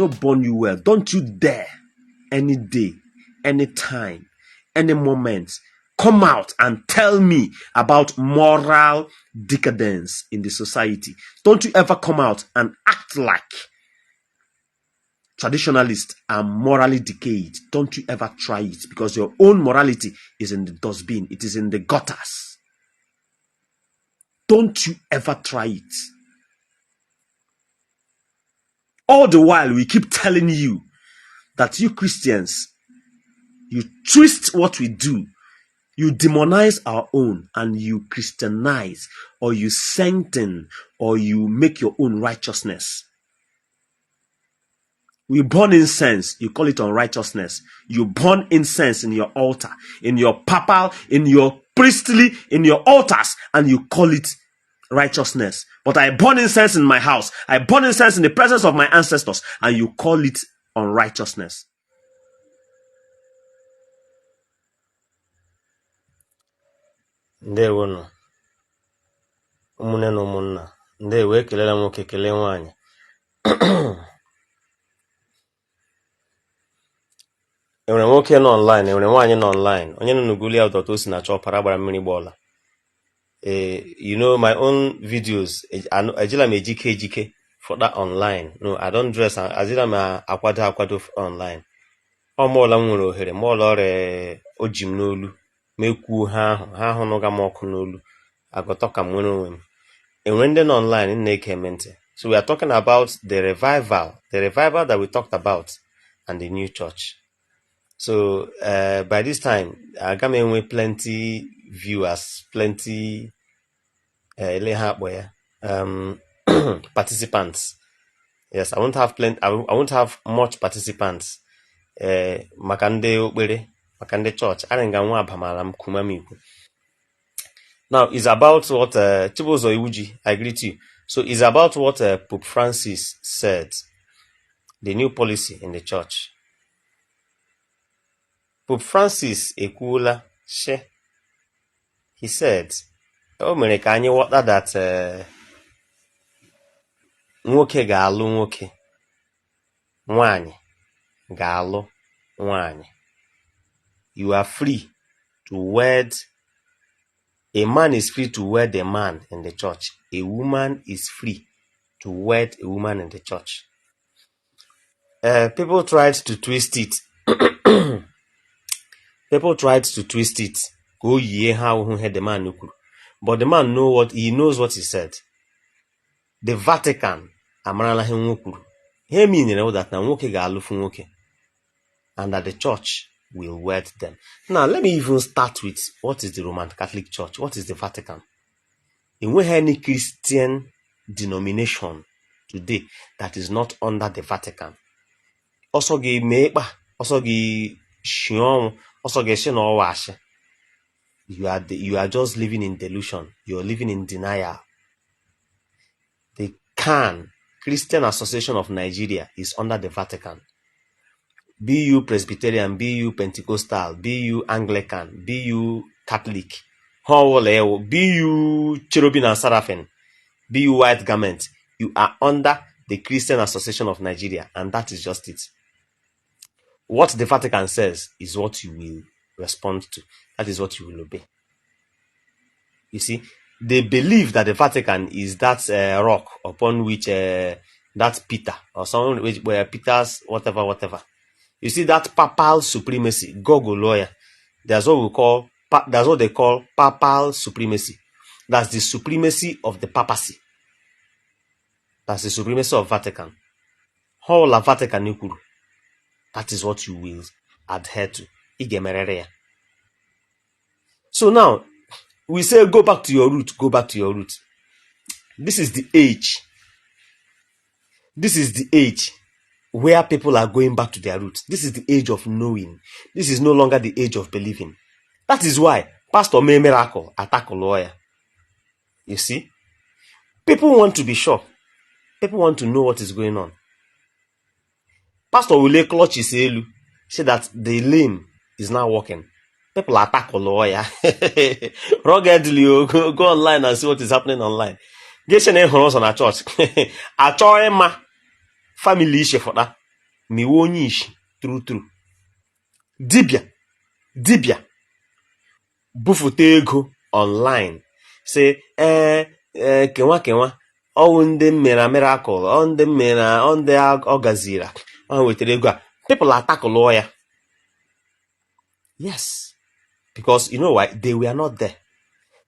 no born you well, don't you dare any day, any time, any moment come out and tell me about moral decadence in the society. Don't you ever come out and act like traditionalists are morally decayed. Don't you ever try it, because your own morality is in the dustbin. It is in the gutters. Don't you ever try it. All the while, we keep telling you that you Christians, you twist what we do, you demonize our own, and you Christianize, or you sanctify, or you make your own righteousness. We burn incense, you call it unrighteousness. You burn incense in your altar, in your papal, in your priestly, in your altars, and you call it righteousness. But I burn incense in my house, I burn incense in the presence of my ancestors, and you call it unrighteousness. Ndewonụ, ụmụnne na ụmụnna. Ndewo, ekelela nwoke, kelee nwaanyị. Enwere nwoke nọ online, enwere nwaanyị nọ online. Onye nọ n'uguli ya ụdọta o si na chọọ para gbara mmiri gbọọla. Ee, you know my own videos, ejila m ejike ejike for that online. No, I don't dress, azila m akwado akwado online. Ọ mọọla m nwere ohere, mọọla ọrịa o ji m n'olu, ma ekwuo ha ahụ, ha ahụ nụga m ọkụ n'olu, agọtọ ka m nwere onwe m. Enwere ndị nọ online na-eke eme ntị. So we are talking about the revival that we talked about, and the new church. So by this time, aga m enwe plenty viewers, plenty ele ha akpọ ya, participants. Yes, I won't have plenty, I won't have much participants. Maka ndị okpere, maka ndị chọọchị, anyị ga-nwe abamala m kuma m ikwu. Now, it's about what Chibuzo Iwuji, I greet you. So it's about what Pope Francis said, the new policy in the church. Pope Francis ekwuola, she, he said, o mere ka anyị ghọta that nwoke ga-alụ nwoke, nwanyị ga-alụ nwanyị. You are free to wed. A man is free to wed a man in the church. A woman is free to wed a woman in the church. People tried to twist it. People tried to twist it. Ka o yie ha ahụhụ ihe the man kwuru. But the man know what he knows what he said. The Vatican amarala ihe nwo kwuru. Ihe meanere that na nwoke ga-alụfu nwoke and that the church will wed them. Now, let me even start with what is the Roman Catholic Church? What is the Vatican? Enweghị any Christian denomination today that is not under the Vatican. Ọsọ gị mee ịkpa, ọsọ gị shie ọnwụ, ọsọ gị shi na ọwa ashị. You are just living in delusion. You're living in denial. The CAN, Christian Association of Nigeria, is under the Vatican. Be you Presbyterian, be you Pentecostal, be you Anglican, be you Catholic, ha ọwụla ewu, be you Cherubim and Seraphim, be you white garment, you are under the Christian Association of Nigeria, and that is just it. What the Vatican says is what you will respond to. That is what you will obey. You see, they believe that the Vatican is that rock upon which that Peter or someone which where Peter's whatever, whatever. You see that papal supremacy, Google lawyer. That's what we call, that's what they call papal supremacy. That's the supremacy of the papacy. That's the supremacy of Vatican. Whole Vatican kwuru. That is what you will adhere to. Ị ga-emerịrị ya. So now, we say go back to your root, go back to your root. This is the age. This is the age where people are going back to their roots. This is the age of knowing. This is no longer the age of believing. That is why Pastor mee miracle attack lawyer. You see? People want to be sure. People want to know what is going on. Pastor will lay clutches elu, say that the lame is now walking. People attack lawyer. Ruggedly, oh, go online and see what is happening online. Gị sị na ị hụrụ ụzọ na chọọchị, achọghị ịma family ishe fụta. Ma iwe onye ishi, true true, dibịa dibịa bufute ego online, say, ee ee, kenwa kenwa, ọwụ ndị mere miracle, ọ ndị mere, ọ ndị ọ gaziri, ọ wetara ego a, people atakụlụọ ya. Yes, because you know why? They were not there.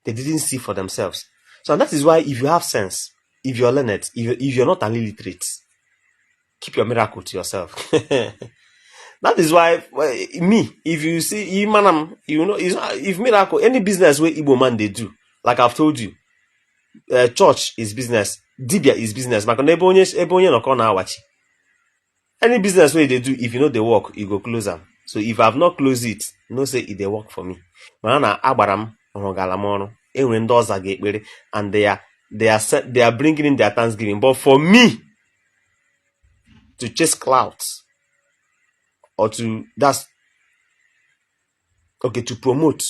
They didn't see for themselves. So and that is why, if you have sense, if you're learned, if you're not an illiterate, keep your miracle to yourself. That is why me, if you see manam, it's not, if miracle, any business wey Igbo man dey do, like I've told you, church is business, dibia is business, maka na ebe onye nọ ka ọ na-awachi. Any business wey you dey do, if you no dey work, you go close am. So if I've not closed it, know say e dey work for me. Mana na agbara m rụgara m ọrụ, enwere ndị ọza ga-ekpere, and they are bringing in their thanksgiving. But for me to chase clouds or to, that's okay, to promote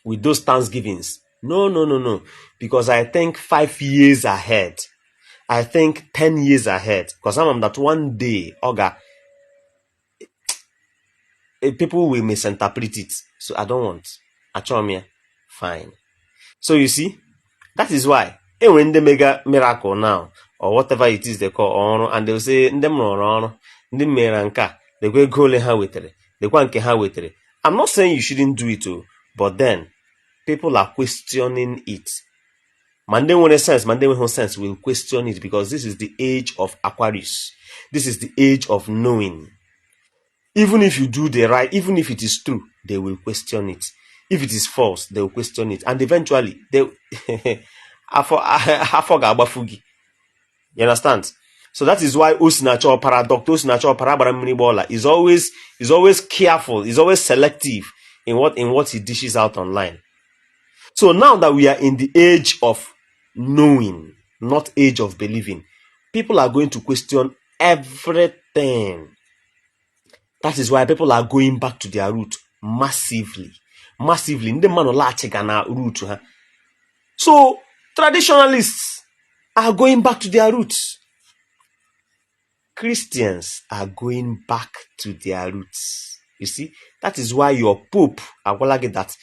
with those thanksgivings, no, no, no, no, because I think 5 years ahead, I think 10 years ahead, because I'm that one day oga, people will misinterpret it. So I don't want. Achọrọ m ya. Fine. So you see, that is why enwere ndị mega miracle now or whatever it is they call ọrụ, and they will say, ndị m rụrụ ọrụ, ndị m mere nke a, lekwa ego ole ha wetere, lekwa nke ha wetere. I'm not saying you shouldn't do it o, but then people are questioning it. Ma ndị nwere sense, ma ndị enweghị sense will question it, because this is the age of Aquarius. This is the age of knowing. Even if you do the right, even if it is true, they will question it. If it is false, they will question it, and eventually they afọ afọ ga-agbafu gị. You understand? So that is why Osinachi Opara, Dr. Osinachi Opara gbara mmiri gba is always careful, is always selective in what he dishes out online. So now that we are in the age of knowing, not age of believing, people are going to question everything. That is why people are going back to their root massively, massively. Ndị mmadụ laghachiga na root ha. So traditionalists are going back to their roots. Christians are going back to their roots. You see, that is why your pope agwala gị that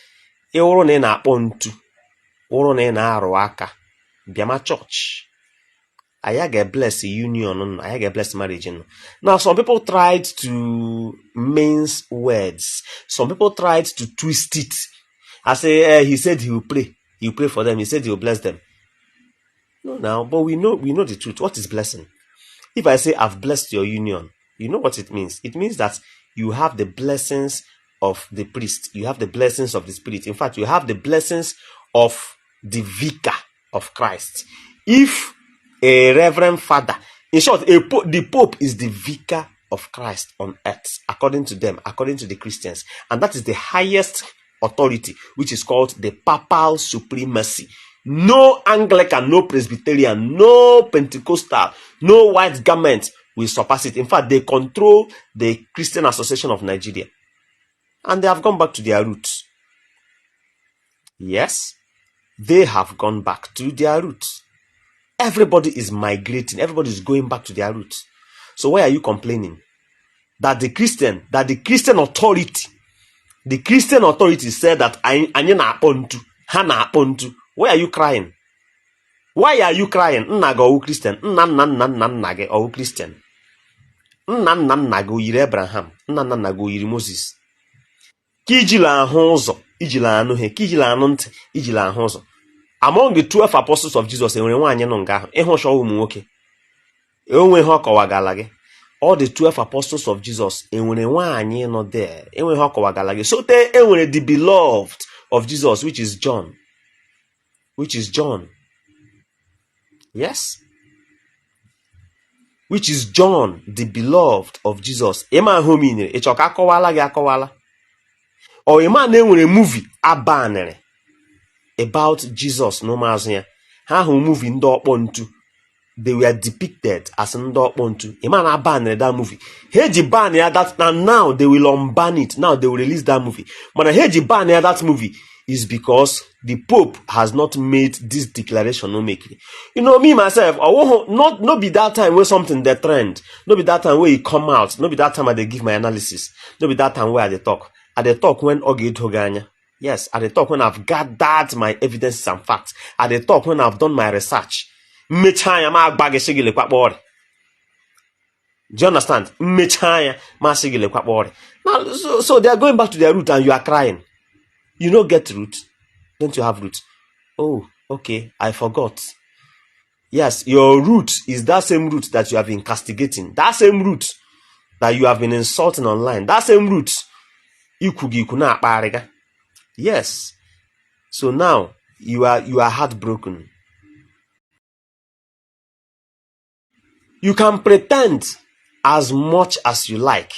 ị wụrụ na ị na-akpọ ntu, wụrụ na ị na-arụ aka, bịama church. Anyị ga-bless union nọ, anyị ga-bless marriage nọ. Now, some people tried to mince words. Some people tried to twist it. I say, he said he will pray. He will pray for them. He said he will bless them. No, now, but we know the truth. What is blessing? If I say I've blessed your union, you know what it means? It means that you have the blessings of the priest, you have the blessings of the Spirit. In fact, you have the blessings of the vicar of Christ. If a reverend father, in short, the pope is the vicar of Christ on earth, according to them, according to the Christians. And that is the highest authority, which is called the papal supremacy. No Anglican, no Presbyterian, no Pentecostal, no white garment will surpass it. In fact, they control the Christian Association of Nigeria. And they have gone back to their roots. Yes, they have gone back to their roots. Everybody is migrating, everybody is going back to their roots. So why are you complaining? That the Christian authority, the Christian authority said that anyị na-akpọ ntu, ha na-akpọ ntu. Why are you crying? Why are you crying? Nna gị ọwụ Christian? Nna nna nna nna nna gị ọwụ Christian? Nna nna nna gị o yiri Abraham? Nna nna nna gị o yiri Moses? Ka ijila ahụ ụzọ, ijila anụ he, ka ijila anụ ntị, ijila ahụ ụzọ. Among the 12 apostles of Jesus, enwere nwaanyị nọ nga ahụ? Ịhụ chọọ ụmụ nwoke. Enwe ihe ọ kọwagala gị? All the 12 apostles of Jesus, enwere nwaanyị nọ there? Enwe ihe ọ kọwagala gị? So te enwere the beloved of Jesus, which is John, which is John, yes, which is John, the beloved of Jesus. Ịma ahụ minere? Ị chọrọ ka akọwala gị akọwala? Ọ ịma na enwere movie abanịrị about Jesus na ụmụazụ ya? Ha hụ movie ndị ọkpọ ntu, they were depicted as ndị ọkpọ ntu. Ịma na abanịrị that movie? Ha eji ban ya that, and now they will unban it. Now they will release that movie, mana ha eji ban ya that movie. Is because the Pope has not made this declaration o make. You know me myself, ọwụhụ not no be that time wey something dey trend, no be that time wey e come out, no be that time I dey give my analysis, no be that time wey I dey talk. I dey talk when ọ ga-edo gị anya. Yes, I dey talk when I've gathered my evidences and facts. I dey talk when I've done my research. Mmechaa ya ma agba gị sị gị lekwa kpọọ. Do you understand? Mmechaa ya ma sị gị lekwa kpọọ. Now, so they are going back to their root and you are crying. You no get root. Don't you have root? Oh, okay, I forgot. Yes, your root is that same root that you have been castigating. That same root that you have been insulting online. That same root. Ikwu gị ikwu na-akpagharịga. Yes. So now you are heartbroken. You can pretend as much as you like.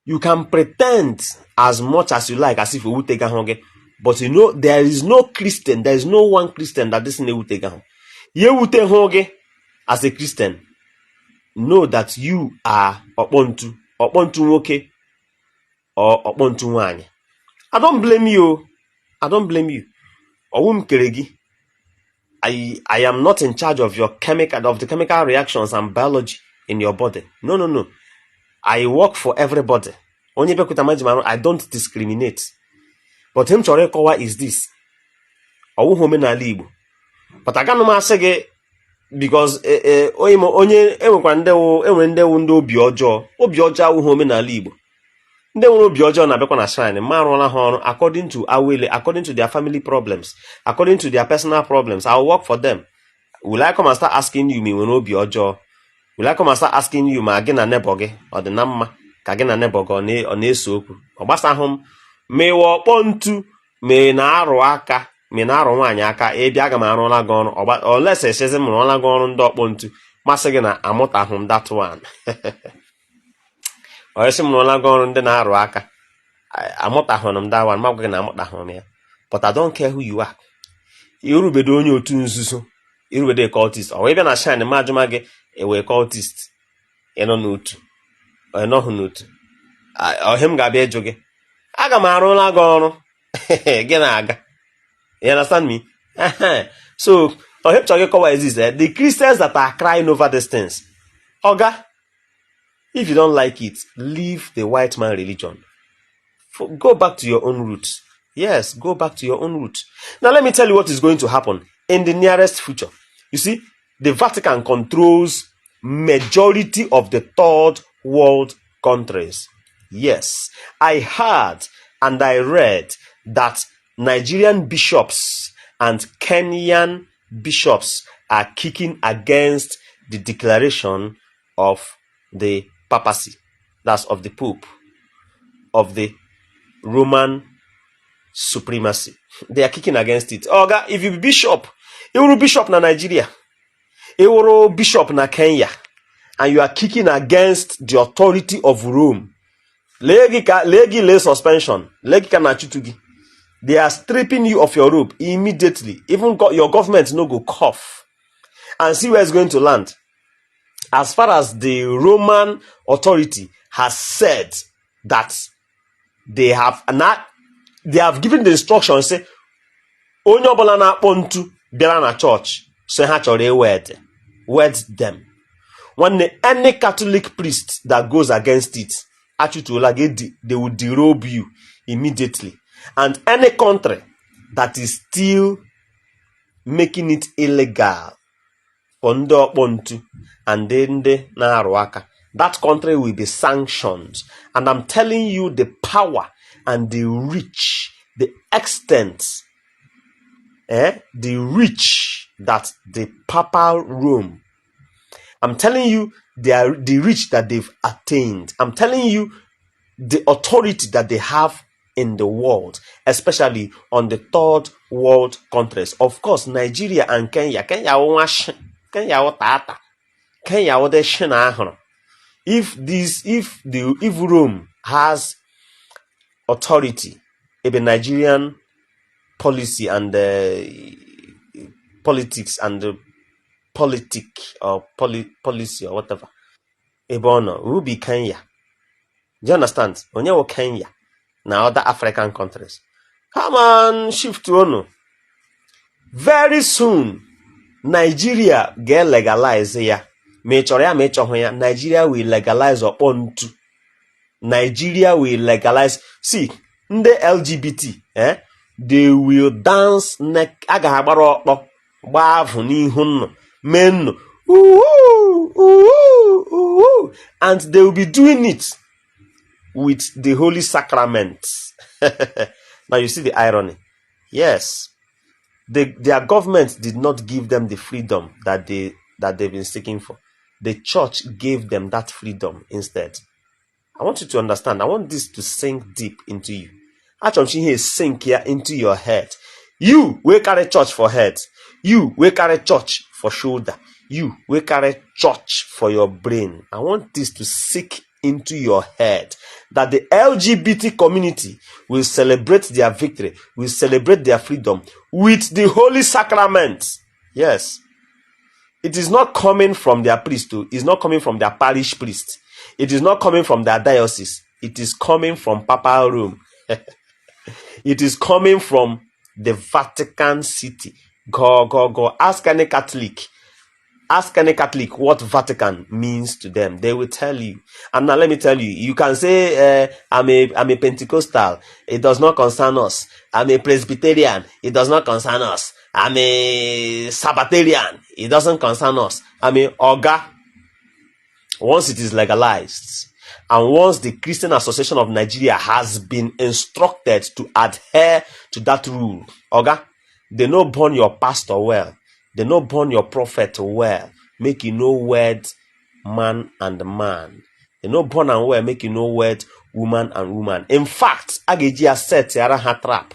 You can pretend as much as you like as if ewutega ahụ gị. But you know there is no Christian, there is no one Christian that this na-ewutega ahụ. Ya ewute hụ gị as a Christian. Know that you are ọkpọntu, ọkpọntu nwoke or ọkpọntu nwaanyị. I don't blame you. I don't blame you. Ọwụ m kere gị. I am not in charge of your chemical of the chemical reactions and biology in your body. No, no, no. I work for everybody. Onye bịakwute m eji m arụ, I don't discriminate. But m chọrọ ịkọwa is this. Ọwụghị omenala Igbo. But agaghị m asị gị because onye onye enwekwara ndị wụ enwere ndị wụ ndị obi ọjọọ. Obi ọjọọ awụghị omenala Igbo. Ndị nwere obi ọjọọ na-abịakwa na shrine ma arụọla ha ọrụ according to awele, according to their family problems, according to their personal problems. I will work for them. Will I come and start asking you ma ị nwere obi ọjọọ? Will I come and start asking you ma gị na neighbor gị ọ dị na mma, ka gị na neighbor gị ọ na-ese okwu? Ọ gbasahụ m ma ịwa ọkpọ ntu, ma ị na-arụ aka, ma ị na-arụ nwaanyị aka. Ịbịa, aga m arụla gị ọrụ. Unless esezi m rụọla gị ọrụ ndị ọkpọ ntu, masị gị na amụtahụ m that one. Ọ sị m rụọla gị ọrụ ndị na-arụ aka, amụtahụrụ m that one, ma gwa gị na amụtahụrụ m ya. But I don't care who you are. Irubedo onye otu nzuzo, irubedo cultist, ọ wee bịa na shrine ma ajụma gị ewe cultist, ị nọ n'otu, ị nọghị n'otu, ọhịa m ga-abịa ịjụ gị, aga m arụla gị ọrụ gị na-aga. You understand me? So ọhịa m chọrọ ịkọwa is this, eh? The Christians that are crying over these things, oga, if you don't like it, leave the white man religion. Go back to your own roots. Yes, go back to your own roots. Now let me tell you what is going to happen in the nearest future. You see, the Vatican controls majority of the third world countries. Yes, I heard and I read that Nigerian bishops and Kenyan bishops are kicking against the declaration of the papacy, that's of the Pope, of the Roman supremacy. They are kicking against it. Oga, if you be bishop, you were bishop na Nigeria, you were bishop na Kenya, and you are kicking against the authority of Rome, lee gị ka lee gị lee suspension, lee gị ka na-achụtụ gị. They are stripping you of your robe immediately. Even your government no go cough and see where it's going to land. As far as the Roman authority has said that they have not, they have given the instruction, say onye ọbụla na-akpọ ntu bịara na chọọchị so ha chọrọ ewed wed them. Nwanne, any Catholic priest that goes against it, achụtuola gị, they will derobe you immediately. And any country that is still making it illegal for ndị ọkpọ ntu and ndị na-arụ aka, that country will be sanctioned. And I'm telling you, the power and the reach, the extent, the reach that the papal Rome, I'm telling you, the reach that they've attained, I'm telling you the authority that they have in the world, especially on the third world countries. Of course, Nigeria and Kenya. Kenya wụ nwa shi, Kenya wụ tata, Kenya wụ the shi na ahụrụ. If this, if the if Rome has authority ebe Nigerian policy and politics and the politic or policy or whatever, ebe ọ nọ will be Kenya. Do you understand? Onye wụ Kenya na other African countries. Come on, shift unu. Very soon, Nigeria ga-elegalize ya. Ma ị chọrọ ya ma ị chọghị ya, Nigeria will legalize ọkpọ ntu. Nigeria will legalize. See, ndị LGBT, eh, they will dance neck, a ga-agbara ọkpọ gbaa avụ n'ihu nnụ mee nnụ uhu uhu uhu, and they will be doing it with the holy sacrament. Now you see the irony. Yes, their government did not give them the freedom that they've been seeking for. The church gave them that freedom instead. I want you to understand. I want this to sink deep into you. Achọrọ m ihe sink ya into your head. You wey carry church for head. You wey carry church for shoulder. You wey carry church for your brain. I want this to sink into your head that the LGBT community will celebrate their victory, will celebrate their freedom with the Holy Sacrament. Yes. It is not coming from their priest, oh. It's not coming from their parish priest. It is not coming from their diocese. It is coming from Papal Rome. It is coming from the Vatican City. Go, go, go. Ask any Catholic. Ask any Catholic what Vatican means to them. They will tell you. And now let me tell you, you can say, I'm a Pentecostal. It does not concern us. I'm a Presbyterian. It does not concern us. I'm a Sabbatarian. It doesn't concern us. I'm a Oga. Once it is legalized, and once the Christian Association of Nigeria has been instructed to adhere to that rule, Oga, they no born your pastor well. They no born your prophet well. Make you no wed man and man. They no born am well, make you no wed woman and woman. In fact, a ga-eji ya set ara ha trap.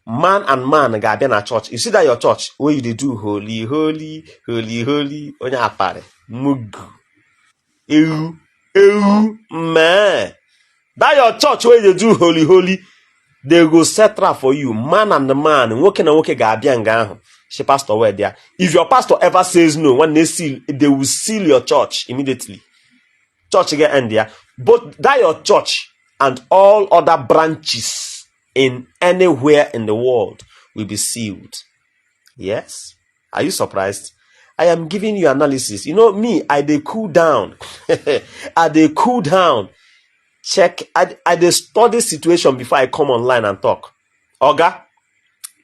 Man and man ga-abịa na church. You see that your church wey you dey do holy, holy, holy, holy, onye aparị, mugu, ewu, ewu, mee. That your church wey you dey do holy, holy, they go set trap for you. Man and man, nwoke na nwoke ga-abịa nga ahụ. Shi pastor wed ya. If your pastor ever says no, when they seal, they will seal your church immediately. Church get end ya. But that your church and all other branches in anywhere in the world will be sealed. Yes. Are you surprised? I am giving you analysis. You know me, I dey cool down. I dey cool down. Check. I dey study situation before I come online and talk. Oga,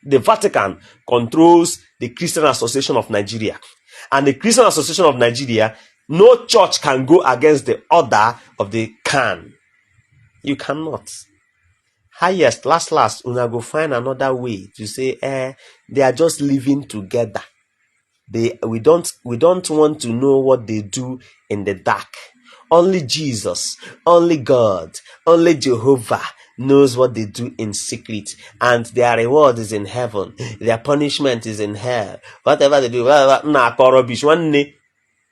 the Vatican controls the Christian Association of Nigeria. And the Christian Association of Nigeria, no church can go against the order of the CAN. You cannot. Highest, last, last, una go find another way to say, eh, they are just living together. They we don't want to know what they do in the dark. Only Jesus, only God, only Jehovah knows what they do in secret, and their reward is in heaven, their punishment is in hell. Whatever they do, whatever, na-akọ rubbish. Nwanne,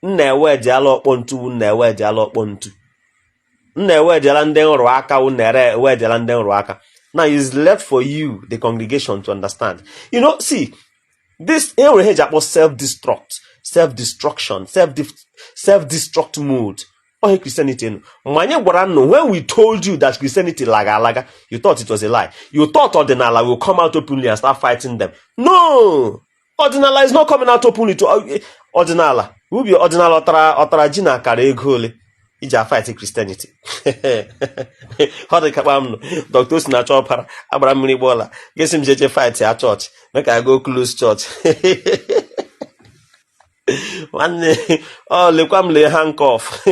nna ewejela ọkpọ ntu, nna ewejela ọkpọ ntu, nna ewejela ndị nrụ aka, nna ewejela ndị nrụ aka. Now it's left for you, the congregation, to understand. You know, see, this e nwere ihe eji akpọ self-destruct, self-destruction, self-destruct mode. Ohe Christianity nụ. Mgbe anyị gwara nnụ, when we told you that Christianity laga alaga, you thought it was a lie. You thought ọdịnala will come out openly and start fighting them. No, ọdịnala is not coming out openly to ọdịnala ubi ọdịnala ọtara ọtara ji na akara ego ole iji afight Christianity. Ọ dị ka kpam nụ Dr. Osinachi Ọpara agbara mmiri gbọọla gesi m jeje fight ya church, make I go close church. Nwanne, ọ lekwa m lee handcuff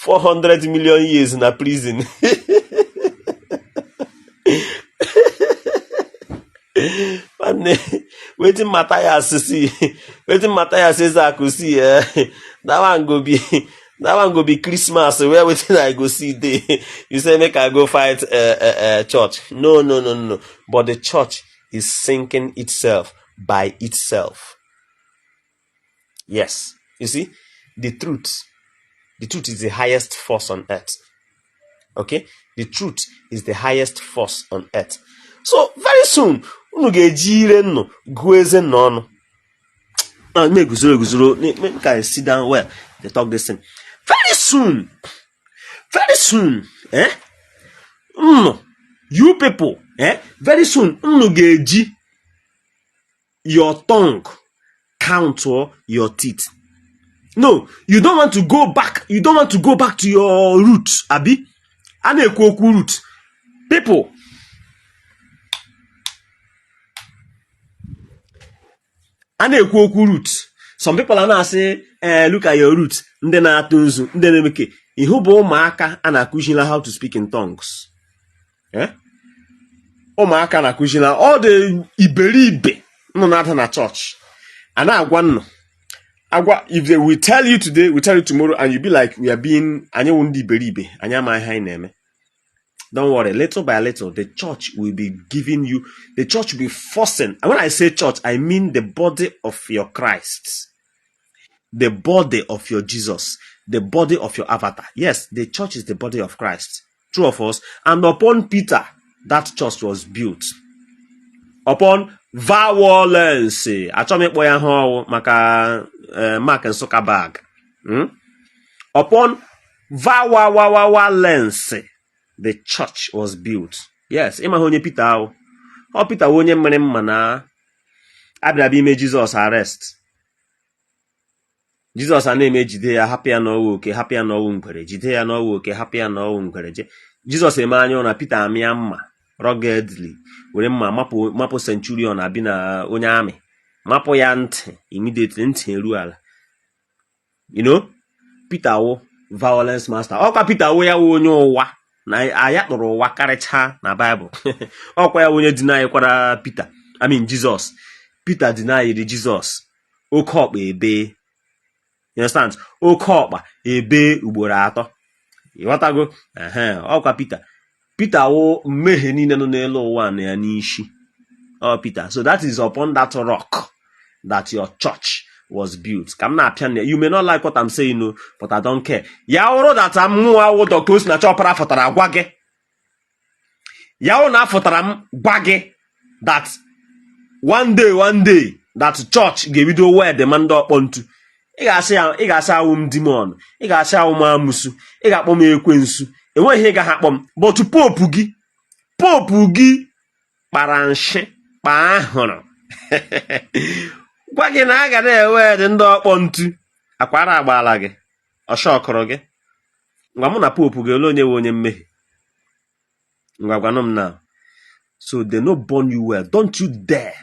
400 million years na prison. Nwanne, wetin Matthias see, wetin Matthias Ezeaku see, eh, that one go be Christmas where wetin I go see dey. You say make I go fight church. No, no, no, no. But the church is sinking itself by itself. Yes, you see, the truth is the highest force on earth. Okay, the truth is the highest force on earth. So very soon, unu ga-eji ire nnụ gụọ eze nna ọnụ. Ah, me guzoro eguzoro, make I sit down well dey talk this thing. Very soon, very soon, eh, nnụ You people, very soon unu ga-eji your tongue count your teeth. No, you don't want to go back. You don't want to go back to your roots, abi? A na-ekwu okwu root. People, a na-ekwu okwu root. Some people a na-asị, look at your root. Ndị na-atụ nzu, ndị na-eme ke. Ihu bụ ụmụaka a na-akụzila how to speak in tongues. Ụmụaka na-akụzila ọ dị iberibe nọ na-ada na chọọchị. A na-agwa nnụ agwa, if they will tell you today, we tell you tomorrow, and you be like we are being, anyị wụ ndị iberibe, anyị amaghị ihe anyị na-eme. Don't worry, little by little, the church will be giving you, the church will be forcing. And when I say church, I mean the body of your Christ, the body of your Jesus, the body of your avatar. Yes, the church is the body of Christ. True of us. And upon Peter, that church was built. Upon violence. Achọghị m ịkpọ ya ha ọwụ maka Mark Zuckerberg. Upon violence, the church was built. Yes, ịma ha onye Peter ahụ. Ọ Peter wụ onye mere mma na abịara bịa ime Jizọs arrest. Jizọs a na-eme jide ya, hapụ ya n'ọwụ oke, hapụ ya n'ọwụ ngwere, jide ya n'ọwụ oke, hapụ ya n'ọwụ ngwere. Je Jizọs eme anya ụra, Peter amịa mma ruggedly, were mma mapụ mapụ centurion abi na onye amị, mapụ ya ntị immediately, ntị eru ala. Peter wụ violence master. Ọkwa Peter wụ ya wụ onye ụwa na aya kpọrọ ụwa karịchaa na Bible. Ọkwa ya wụ onye deny kwara Peter, I mean Jesus. Peter denyiri Jesus, oke ọkpa ebe. You understand? Oke ọkpa ebe ugboro atọ. Ịghọtago? Ehe, ọkwa Peter. Peter wụ mmehie niile nọ n'elu ụwa na ya n'isi. Ọ Peter. So that is upon that rock that your church was built. Ka m na-apịa nne, you may not like what I'm saying, no, but I don't care. Ya wụrụ that mụnwa wụ Dr. Osinachi Ọpara fụtara agwa gị. Ya wụrụ na afụtara m gwa gị that one day, one day, that church ga-ebido wed ma ndị ọkpọ ntu. Ị ga-asị ya, ị ga-asị awụ m demon, ị ga-asị awụ m amụsụ, ị ga-akpọ m ekwensu. Enweghị ihe ị gaghị akpọ m, but pope gị kpara nshị kpaa ahụrụ gwa gị na a ga na-ewe dị ndị ọkpọ ntu akwara agbaala gị ọshọkụrụ gị. Ngwa, mụ na pope gị, ole onye nwe onye mmehie? Ngwa, gwanụ m now. So they no born you well. Don't you dare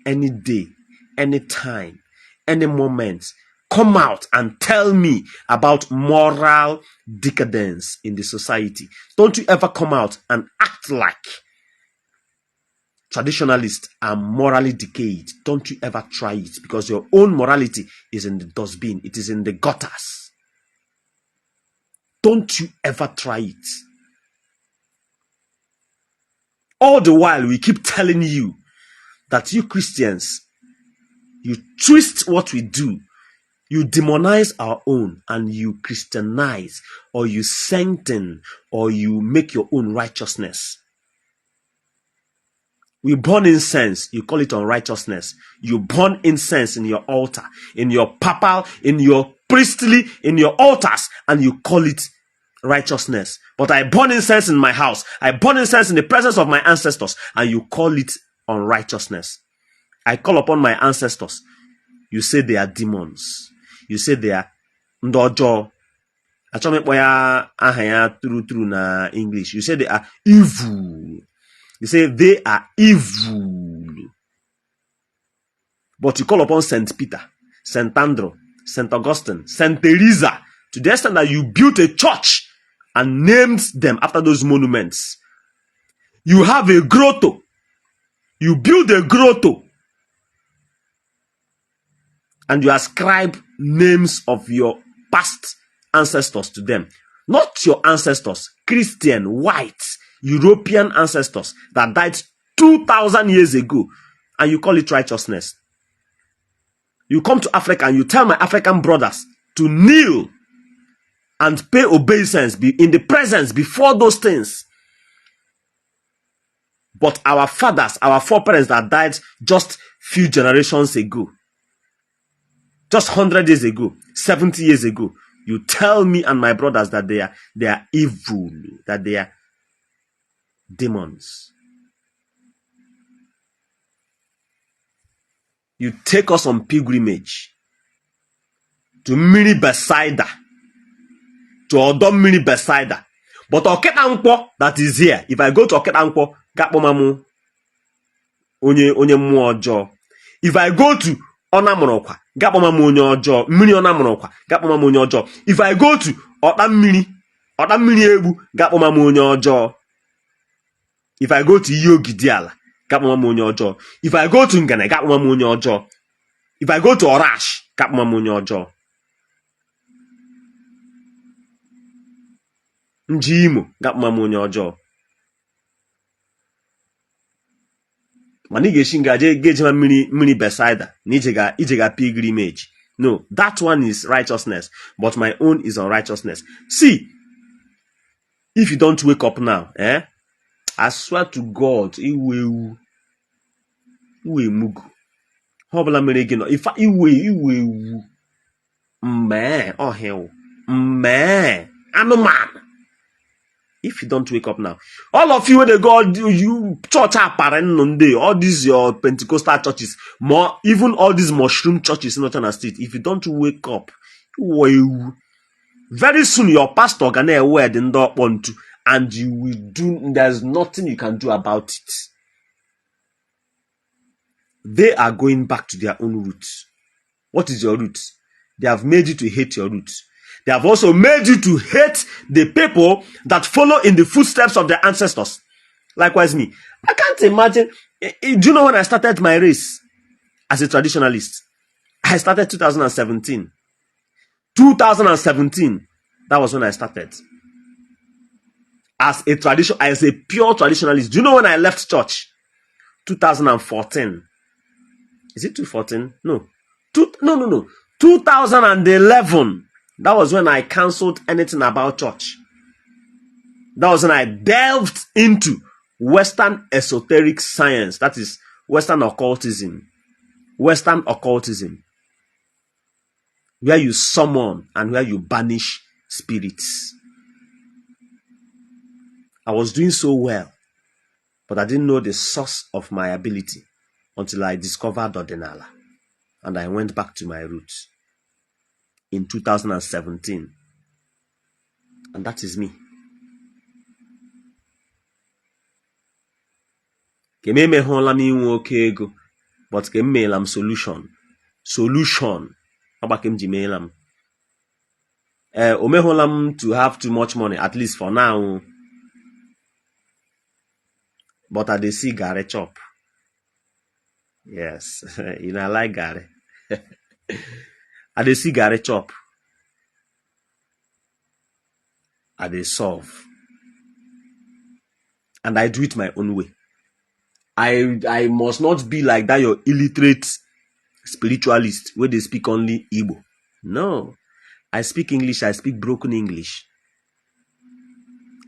any day, anytime, any moment come out and tell me about moral decadence in the society. Don't you ever come out and act like traditionalists are morally decayed. Don't you ever try it, because your own morality is in the dustbin. It is in the gutters. Don't you ever try it. All the while we keep telling you that you Christians, you twist what we do, you demonize our own, and you Christianize, or you sanctify, or you make your own righteousness. We burn incense, you call it unrighteousness. You burn incense in your altar, in your papal, in your priestly, in your altars, and you call it righteousness. But I burn incense in my house. I burn incense in the presence of my ancestors, and you call it unrighteousness. I call upon my ancestors. You say they are demons. You say they are ndị ọjọọ. Achọghị m ịkpọ ya aha ya true true na English. You say they are evil. You say they are evil. But you call upon Saint Peter, Saint Andrew, Saint Augustine, Saint Teresa, to the extent that you built a church and named them after those monuments. You have a grotto. You build a grotto and you ascribe names of your past ancestors to them. Not your ancestors, Christian, white, European ancestors that died 2,000 years ago, and you call it righteousness. You come to Africa and you tell my African brothers to kneel and pay obeisance, be in the presence before those things. But our fathers, our foreparents that died just few generations ago, just 100 years ago, 70 years ago, you tell me and my brothers that they are evil, that they are Demons. You take us on pilgrimage to mmiri Bethsaida, to ọdọ mmiri Bethsaida. But Ọkịta Nkwọ that is here, if I go to Ọkịta Nkwọ, ga-akpọma m onye onye mmụọ ọjọọ. If I go to Ọnamụrụkwa, ga-akpọma m onye ọjọọ. Mmiri Ọnamụrụkwa, ga-akpọma m onye ọjọọ. If I go to ọta mmiri egbu, ga-akpọma m onye ọjọọ. If I go to iyi ogidi ala, ga-akpọma m onye ọjọọ. If I go to Ngene, ga-akpọma m onye ọjọọ. If I go to Orash, ga-akpọma m onye ọjọọ. Nji Imo, ga-akpọma m onye ọjọọ. Mana ị ga-esi nga jee ga-ejema mmiri mmiri Bethsaida na ije ga pilgrimage. No, that one is righteousness, but my own is unrighteousness. See, if you don't wake up now, I swear to God, iwu ewu, iwu emugu. Ha ọbụla mere gị nọ, ife iwu iwu ewu, mmee ọhịa, mmee anụmanụ. If you don't wake up now, all of you wey dey go you church apara nnụ ndị, all these your Pentecostal churches, more even all these mushroom churches in Northern State, if you don't wake up, iwu ewu. Very soon your pastor ga na-ewed ndị ọkpọ ntu, and you will do, there's nothing you can do about it. They are going back to their own roots. What is your roots? They have made you to hate your roots. They have also made you to hate the people that follow in the footsteps of their ancestors. Likewise me. I can't imagine. Do you know when I started my race as a traditionalist? I started 2017. 2017, that was when I started. As a pure traditionalist. Do you know when I left church? 2014. Is it 2014? No. No. 2011. That was when I cancelled anything about church. That was when I delved into Western esoteric science. That is Western occultism. Western occultism. Where you summon and where you banish spirits. I was doing so well, but I didn't know the source of my ability until I discovered Odinala, and I went back to my roots in 2017. And that is me. Ka m emeghụla m inwe oke ego, but ka m meela m solution. Solution. Ọgba ka m ji meela m. O meghụla m to have too much money, at least for now. But I dey see garri chop. Yes, you know I like garri. I dey see garri chop. I dey solve. And I do it my own way. I must not be like that your illiterate spiritualist where they speak only Igbo. No. I speak English. I speak broken English.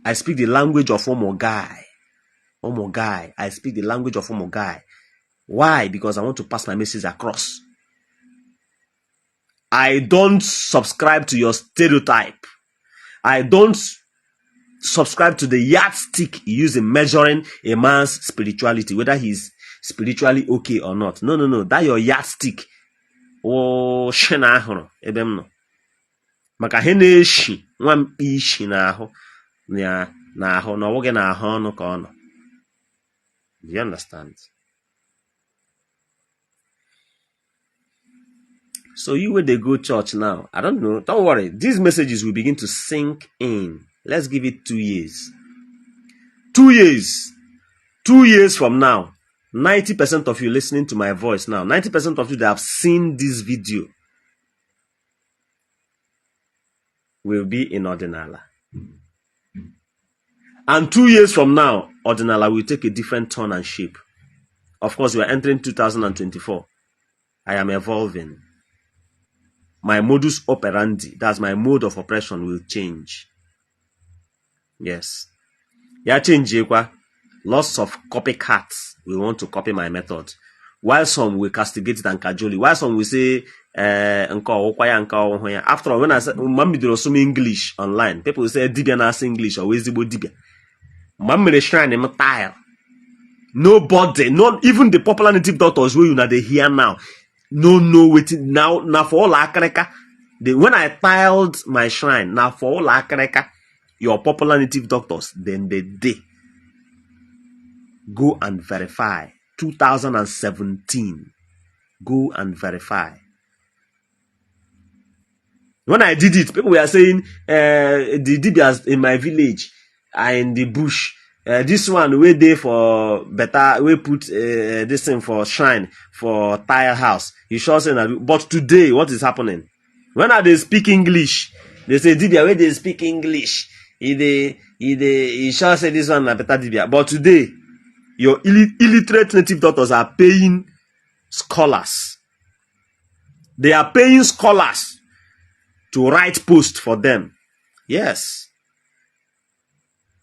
I speak the language of Omo guy. Omo guy. I speak the language of Omo guy. Why? Because I want to pass my message across. I don't subscribe to your stereotype. I don't subscribe to the yardstick you use in measuring a man's spirituality, whether he's spiritually okay or not. No, no, no. That your yardstick. Oh, shena ahụrụ ebe m nọ. Maka ihe na-eshi nwamkpi ishi n'ahụ n'ahụ na ọ bụghị n'ahụ ọnụ ka ọ nọ. Do you understand? So you wey dey go church now, I don't know. Don't worry. These messages will begin to sink in. Let's give it 2 years. 2 years. 2 years from now, 90% of you listening to my voice now, 90% of you that have seen this video will be in Odinala. And 2 years from now, Odinala will take a different turn and shape. Of course, we are entering 2024. I am evolving. My modus operandi, that's my mode of operation, will change. Yes. Ya change kwa. Lots of copycats will want to copy my method. While some will castigate it and cajole it. While some will say, nke ọwụkwa ya, nke ọwụhụ ya. After all, when I say, mgbe m bidoro sụm English online, people will say, dibia na-asụ English, or ezigbo dibia. Mgbe m mere shrine m tile, nobody, not even the popular native doctors wey una dey hear now, no know wetin now. Na for ụlọ akịrịka the when I tiled my shrine, na for ụlọ akịrịka your popular native doctors dem dey go and verify. 2017, go and verify. When I did it, people were saying the dibias in my village are in the bush. This one wey dey for better wey put this thing for shrine for tile house, you sure say na? But today, what is happening? When I dey speak English, they say dibia wey dey speak English, e dey e sure say this one na better dibia. But today, your illiterate native doctors are paying scholars. They are paying scholars to write post for them. Yes,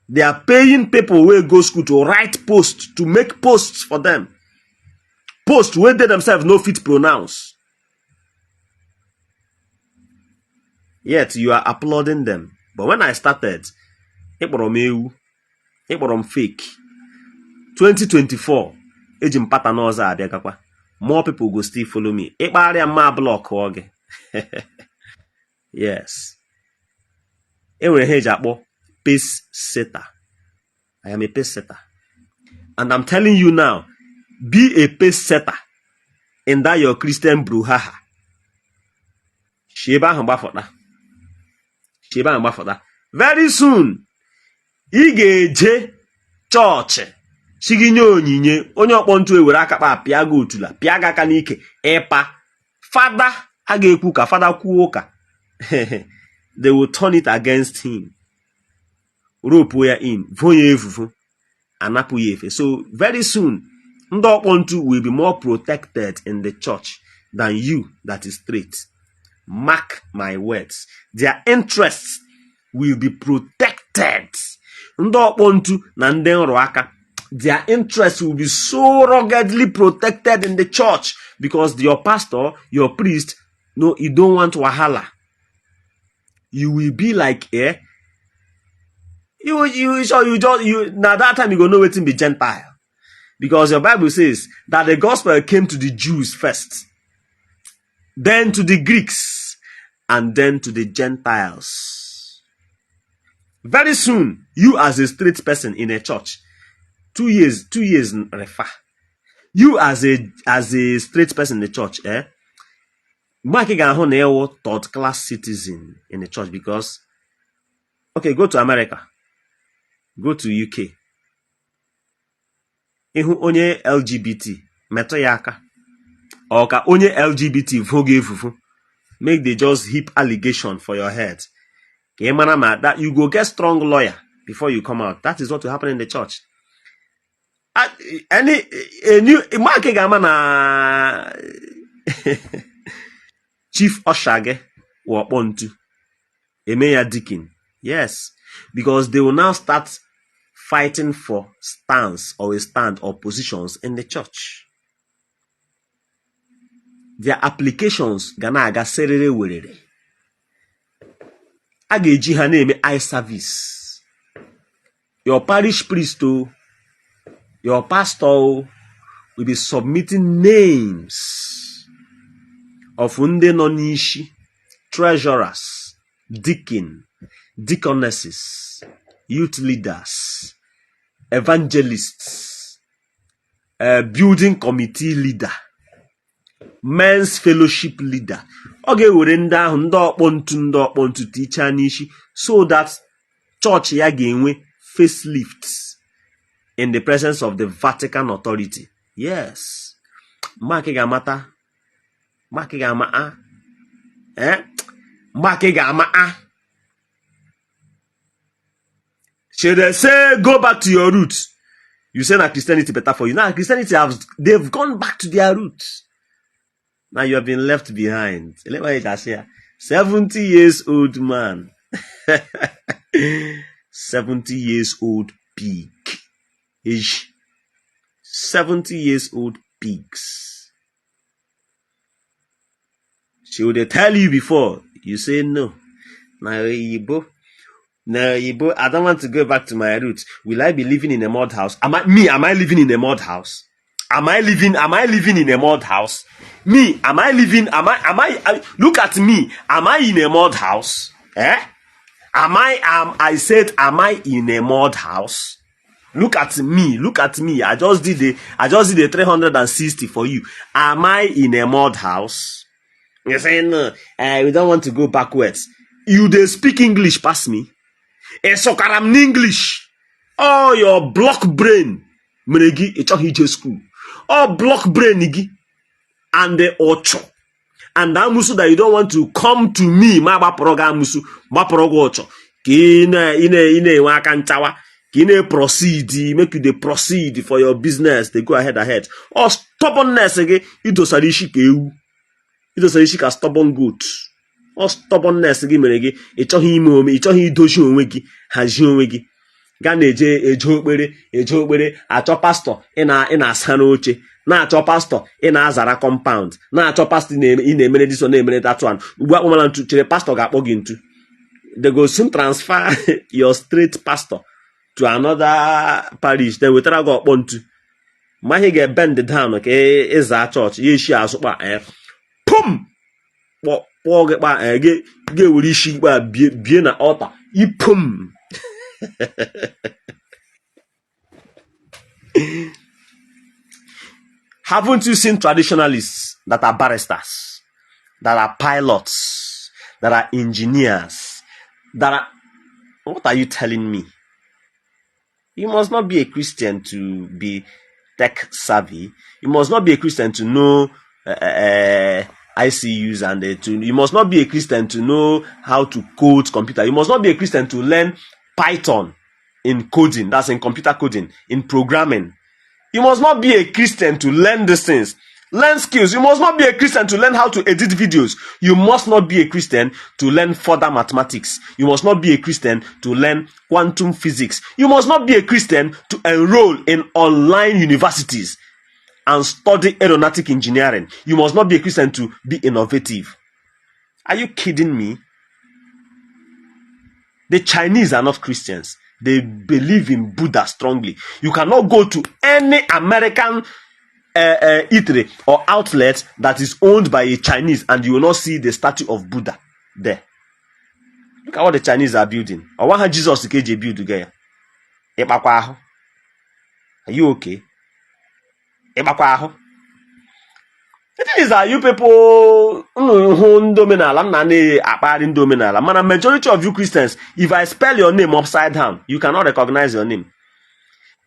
they are paying people wey go school to write post, to make posts for them, post wey they themselves no fit pronounce. Yet you are applauding them. But when I started, ịkpọrọ m ewu, ịkpọrọ m fake. 2024, eji m pattern ọzọ abịagakwa. More people go still follow me. Ịkpagharịa mma block gị. Yes, e nwere ihe eji akpọ pace setter. I am a pace setter, and I'm telling you now, be a pace setter in that your Christian brouhaha. Si ebe ahụ gbafọta, si ebe ahụ gbafọta. Very soon, ị ga-eje chọọchị si gị nye onyinye, onye ọkpọ ntu ewere aka kpa pịa gị otula, pịa gị aka n'ike. Ịpa fada a ga-ekwu ka fada kwuo ụka, they will turn it against him, rope ya in, vo ya evuvu, anapụ ya efe. So very soon, ndị ọkpọ ntu will be more protected in the church than you that is straight. Mark my words, their interests will be protected. Ndị ọkpọ ntu na ndị nrụ aka, their interests will be so ruggedly protected in the church because your pastor, your priest, no, you don't want wahala. You will be like, eh, you sure you just you na that time you go know wetin be Gentile, because your Bible says that the gospel came to the Jews first, then to the Greeks, and then to the Gentiles. Very soon, you as a straight person in a church, 2 years, 2 years refer you as a straight person in the church, eh, mgbe aka ị ga-ahụ na ịwụ third class citizen in the church. Because, okay, go to America, go to UK, ịhụ onye LGBT, metụ ya aka, ọ ka onye LGBT vo gị efufu, make they just heap allegation for your head ka ị mara ma that you go get strong lawyer before you come out. That is what will happen in the church. Any a new Mark ga-ama na chief usher gị wụ ọkpọ ntu, eme ya deacon. Yes, because they will now start fighting for stance or a stand or positions in the church. Their applications ga na-aga serere werere. A ga-eji ha na-eme eye service. Your parish priest o, your pastor o, will be submitting names of ndị nọ n'isi, treasurers, deacon, deaconesses, youth leaders, evangelists, building committee leader, men's fellowship leader. Ọ ga-ewere ndị ahụ, ndị ọkpọ ntu, ndị ọkpọ ntu tichaa n'isi so that chọọchị ya ga-enwe facelift in the presence of the Vatican authority. Yes, Mark ga-amata, Mark ga-ama a, eh, Mark ga-ama a. Should they say go back to your roots, you say na Christianity better for you. Now Christianity have, they've gone back to their roots. Now you have been left behind. Elewa age asị ya 70 years old man, 70 years old pig age, 70 years old pigs. She would tell you before, you say no, na oyibo. Na Igbo, I don't want to go back to my roots. Will I be living in a mud house? Am I me? Am I living in a mud house? Am I living in a mud house? Me, am I living, am I, am I, I look at me. Am I in a mud house? Eh? Am I, am, I said, am I in a mud house? Look at me, look at me. I just did a 360 for you. Am I in a mud house? You're saying, no, we don't want to go backwards. You dey speak English pass me. Ịsụkara m n'English. All your block brain mere gị ị chọghị ije school. All block brain gị and the ụchụ and amusu that you don't want to come to me, ma gbapụrụ gị amusu, gbapụrụ gị ụchụ ka ị na-enwe aka nchawa, ka ị na-proceed, make you dey proceed for your business, dey go ahead ahead. Ọ stubbornness gị idosara isi ka ewu, idosara isi ka stubborn goat. Ọ stubbornness gị mere gị ị chọghị ime ome, ị chọghị idozi onwe gị, hazie onwe gị, gaa na-eje eje okpere, eje okpere, achọ pastọ ị na-asa n'oche, na-achọ pastọ ị na-azara compound, na-achọ pastọ ị na-emere this one, na-emere that one. Ugbu akpọmala ntu chere pastọ ga-akpọ gị ntu. They go soon transfer your straight pastor to another parish, then wetara gị ọkpọ ntu ma ihe ga-ebend down ka ịza chọọchị ya eshi azụ kpa pum kpọọ gị kpa gị ga-ewere isi kpa bie bie na altar ipum. Haven't you seen traditionalists that are barristers, that are pilots, that are engineers, that are... What are you telling me? You must not be a Christian to be tech savvy. You must not be a Christian to know ICUs and to. You must not be a Christian to know how to code computer. You must not be a Christian to learn Python in coding. That's in computer coding, in programming. You must not be a Christian to learn these things. Learn skills. You must not be a Christian to learn how to edit videos. You must not be a Christian to learn further mathematics. You must not be a Christian to learn quantum physics. You must not be a Christian to enroll in online universities and study aeronautic engineering. You must not be a Christian to be innovative. Are you kidding me? The Chinese are not Christians. They believe in Buddha strongly. You cannot go to any American eatery or outlet that is owned by a Chinese and you will not see the statue of Buddha there. Look at what the Chinese are building. Ọwa ha Jesus ka eji build ga ya. Ịkpakwa ahụ. Are you okay? Ịkpakwa ahụ. The thing is that you people, unu hụ ndị omenala nna na-akpagharị ndị omenala, mana majority of you Christians, if I spell your name upside down, you cannot recognize your name.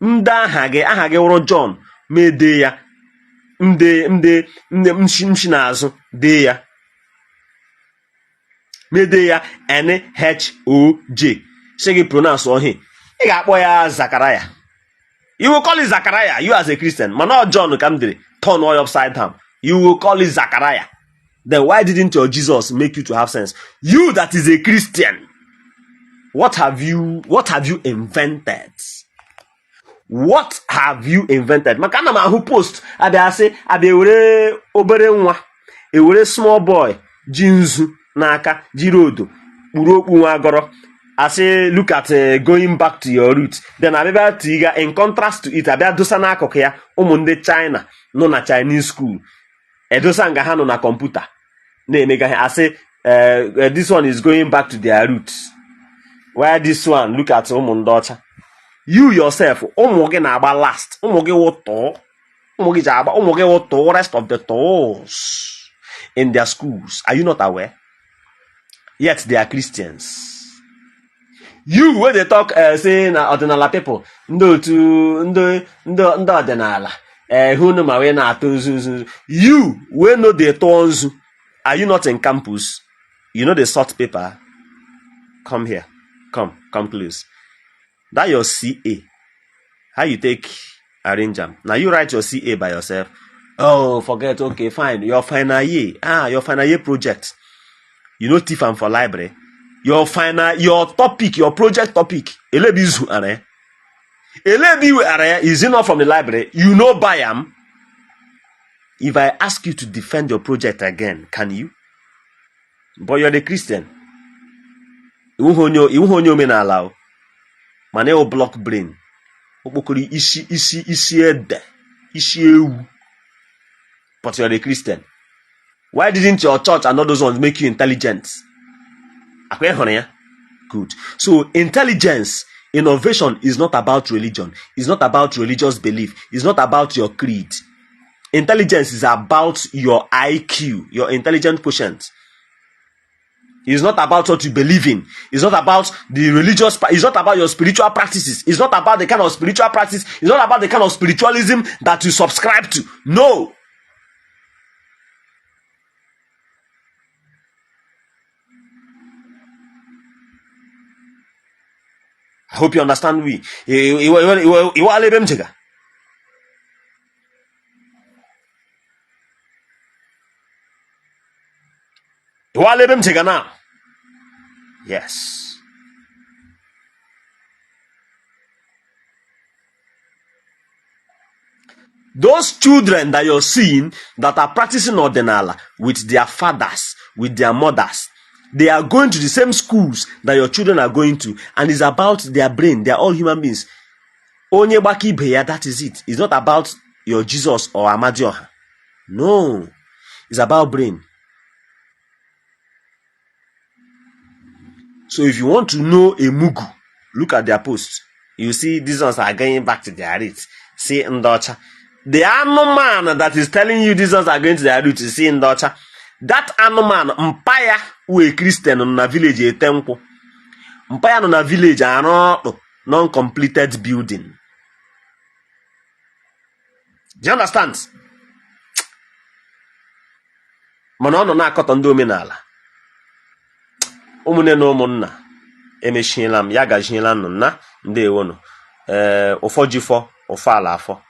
Ndị aha gị wụrụ John, ma ede ya ndị nshi nshi n'azụ dee ya, ma ede ya N H O J, sị gị pronounce ọhịa, ị ga-akpọ ya Zakaraya. You will call it Zachariah, you as a Christian. Mana ọ John ka m dere, turn all upside down. You will call it Zachariah. Then why didn't your Jesus make you to have sense? You that is a Christian, what have you invented? What have you invented? Maka ana m ahụ post abịa sị abịa ewere obere nwa, ewere small boy ji nzu n'aka, jiri odo kpuru okpu nwa agọrọ, asị, "Look at going back to your root." Then abịa tiga in contrast to it, abịa dosa n'akụkụ ya ụmụ ndị China nọ na Chinese school, edosa nga ha nọ na kọmputa na-emega ha, asị, "This one is going back to their roots," while this one, look at ụmụ ndị ọcha. You yourself, ụmụ gị na-agba last, ụmụ gị wụtụ, ụmụ gị ji agba, ụmụ gị wụtụ rest of the tools in their schools. Are you not aware? Yet they are Christians. You wey dey talk say na ọdịnala people, ndị otu ndị ọdịnala hụ unu ma wee na-atụ nzu nzu nzu. You wey no dey tụọ nzu, are you not in campus? You no dey sort paper? Come here, come, come close. That your CA, how you take arrange am? Na you write your CA by yourself? Oh, forget. Okay, fine. Your final year, ah, your final year project, you no thief am for library? Your final, your topic, your project topic, elebi izu ara ya, elebi iwe ara ya? Is it not from the library? You no buy am? If I ask you to defend your project again, can you? But you're the Christian. Ị wụghị onye omenala o, mana ị wụ block brain, okpokoro isi isi isi ede isi ewu, but you are a Christian. Why didn't your church and all those ones make you intelligent? Akwa ị hụrụ ya? Good. So intelligence, innovation is not about religion, it's not about religious belief, it's not about your creed. Intelligence is about your IQ, your intelligent quotient. It's not about what you believe in. It's not about the religious, it's not about your spiritual practices. It's not about the kind of spiritual practice. It's not about the kind of spiritualism that you subscribe to. No. I hope you understand me. Iwala ebe m jega. Iwala ebe m jega now. Yes. Those children that you're seeing that are practicing ọdịnala with their fathers, with their mothers, they are going to the same schools that your children are going to, and it's about their brain. They are all human beings. Onye gbaka ibe ya, that is it. It's not about your Jesus or Amadioha. No, it's about brain. So if you want to know a mugu, look at their posts. You see, these ones are going back to their roots. See ndị ọcha. The anụmanụ that is telling you these ones are going to their roots, see ndị ọcha. That anụmanụ, mpa ya wụ Christian nọ na village ete nkwụ. Mpa ya nọ na village arụ ọkpụ non-completed building. Do you understand? Mana ọ nọ na-akọtọ ndị omenala. Ụmụnne na ụmụnna, emechiela m ya, gaziela nụ na ndewonụ. Ee, ụfọ ji fọ ụfọ ala afọ.